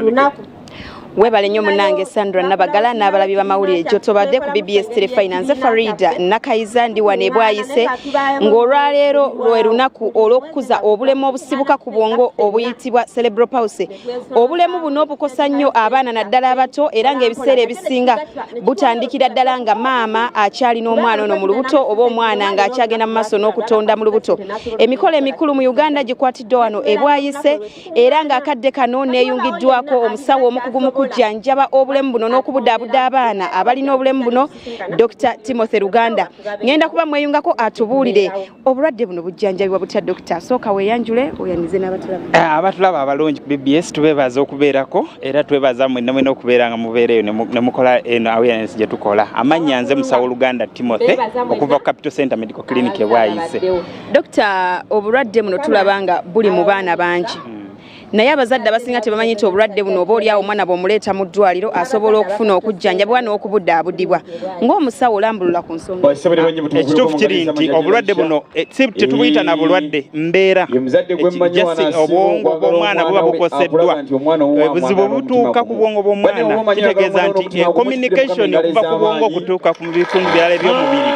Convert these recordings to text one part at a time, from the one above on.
Lunaku. Webale nnyo munnange Sandra Nabagala n'abalabi b'amawulire gy'otobadde ku BBS Terefayina. Nze Farida Nakayiza, ndi wano ebwayise ng'olwaleero lwe lunaku olw'okukuza obulemu obusibuka ku bwongo obuyitibwa cerebral palsy. Obulemu buno bukosa nnyo abaana, naddala abato, era ng'ebiseera ebisinga butandikira ddala nga maama akyalina omwana ono mu lubuto oba omwana ng'akyagenda mu maaso n'okutonda mu lubuto. Emikolo emikulu mu Uganda gikwatiddwa wano ebwayise, era ng'akadde kano neeyungiddwako omusawo omukugu mu kujjanjaba obulemu buno n'okubudaabuda abaana abalina obulemu buno, Dr Timothy Luganda. Ŋŋenda kuba mweyungako atubuulire obulwadde buno bujjanjabibwa butya. Dokita, sooka weeyanjule, oyanize n'abatulaba. Abatulaba abalungi ku BBS, tubeebaza okubeerako era twebaza mwenna mwena okubeera nga mubeera eyo ne mukola eno awareness gye tukola. Amannya nze musawo Luganda Timothy okuva ku Capital Center Medical Clinic ebwayise. Dokita, obulwadde buno tulaba nga buli mu baana bangi, naye abazadde abasinga tebamanyi nti obulwadde buno oba oliawo omwana bw'omuleeta mu ddwaliro asobola okufuna okujjanjabwa n'okubudaabudibwa. Ng'omusawo, olambulula ku nsonga. Ekituufu kiri nti obulwadde buno si tetubuyita na bulwadde, mbeera. Just obwongo bw'omwana buba bukoseddwa. Obuzibu butuuka ku bwongo bw'omwana, kitegeeza nti communication okuva ku bwongo okutuuka ku bitundu birala eby'omubiri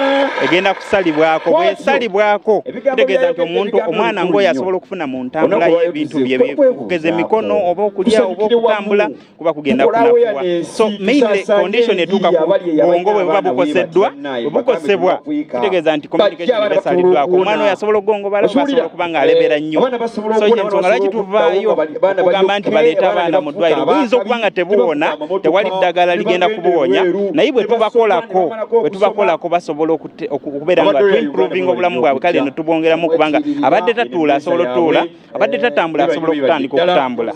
egenda kusalibwako. Bwesalibwako, kitegeeza nti omuntu, omwana ng'oyo asobola okufuna mu ntambula y'ebintu bye, okugeza emikono oba okulya oba okutambula, kuba kugenda kunafuwa. So mainly condition etuuka ku bwongo bwe buba bukoseddwa. Bwe bukosebwa, kitegeeza nti communication eba esaliddwako. Omwana oyo asobola okugongobala oba asobola okuba nga alebera nnyo. So ensonga lwaki tuvaayo okugamba nti baleete abaana mu ddwaliro, buyinza okuba nga tebuwona, tewali ddagala ligenda kubuwonya, naye bwe tubakolako basobola okubeera nga tuimprovinga obulamu bwabwe. Kale ne tubwongeramu, kubanga abadde tatuula asobola otuula, abadde tatambula asobola okutandika okutambula.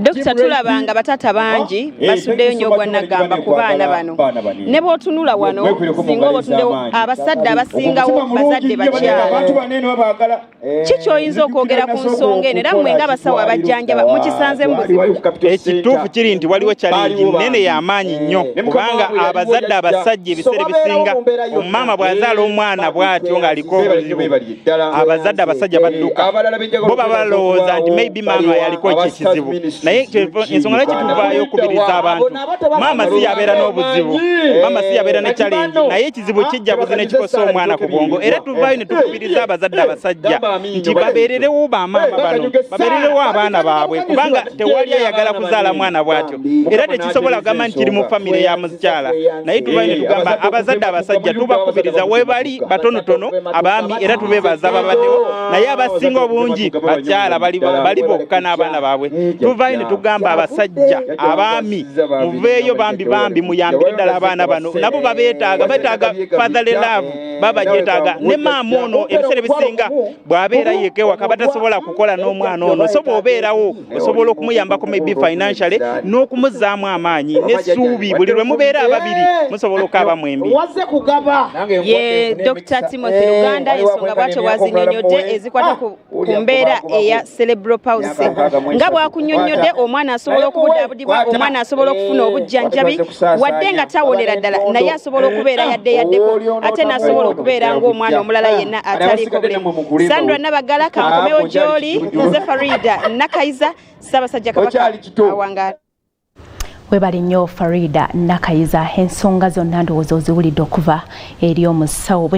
Dokita, tulaba nga bataata bangi basuddeyo nnyo ogwannagamba ku baana bano. Ne bw'otunula wano, singa oba otunuddewo, abasajja abasingawo bazadde bakyala. Ki kyoyinza okwogera ku nsonga eno, era mmwe ng'abasawo abajjanjaba mukisanze mu buzibu? Ekituufu kiri nti waliwo challenge nnene y'amaanyi nnyo, kubanga abazadde abasajja ebiseera ebisinga, omumama bw'azaala omwana bw'atyo ng'aliko obuzibu, abazadde abasajja badduka. Bo baba balowooza nti maybe maama yaliko ki ekizibu. Naye ensonga lwaki tuvaayo okubiriza abantu, maama si yabeera n'obuzibu, maama si yabeera ne challenge, naye ekizibu kijja buzi nekikosa omwana ku bwongo. Era tuvaayo ne tukubiriza abazadde abasajja nti babeererewo bamaama bano, babeererewo abaana baabwe, kubanga tewali ayagala kuzaala mwana bw'atyo, era tekisobola kugamba nti kiri mu famire ya mukyala. Naye tuvaayo ne tugamba abazadde abasajja tubakubiriza, webali batonotono abaami, era tubeebaza babaddewo, naye abasinga obungi bakyala bali bokka n'abaana baabwe. Tuvaayo ne tugamba abasajja abaami, muveeyo bambi bambi, muyambire ddala abaana bano, nabo babeetaaga, beetaaga fatherly love, baba gyetaaga. Ne maama ono ebiseera ebisinga bw'abeera yekka ewaka batasobola kukola n'omwana ono, so bw'obeerawo osobola okumuyambako maybe financially n'okumuzzaamu amaanyi n'essuubi. Buli lwe mubeera ababiri musobola okukaaba mwembi. Wazze kugaba. Ye Dr Timothy Luganda, ensonga bwatyo bwazinyonyodde ezikwata ku mbeera eya cerebral palsy. Nga bwakunyonyodde, omwana asobola okubudaabudibwa, omwana asobola okufuna obujjanjabi wadde nga tawonera ddala, naye asobola okubeera yadde yaddeko, ate n'asobola okubeera ng'omwana omulala yenna ataliiko bulemu. Sandra Nabagala, kankomewo gy'oli. Nze Farida Nakayiza. Ssaabasajja Kabaka awangaala. Webale nnyo Farida Nakayiza, ensonga zonna ndowooza oziwulidde okuva eri omusawo.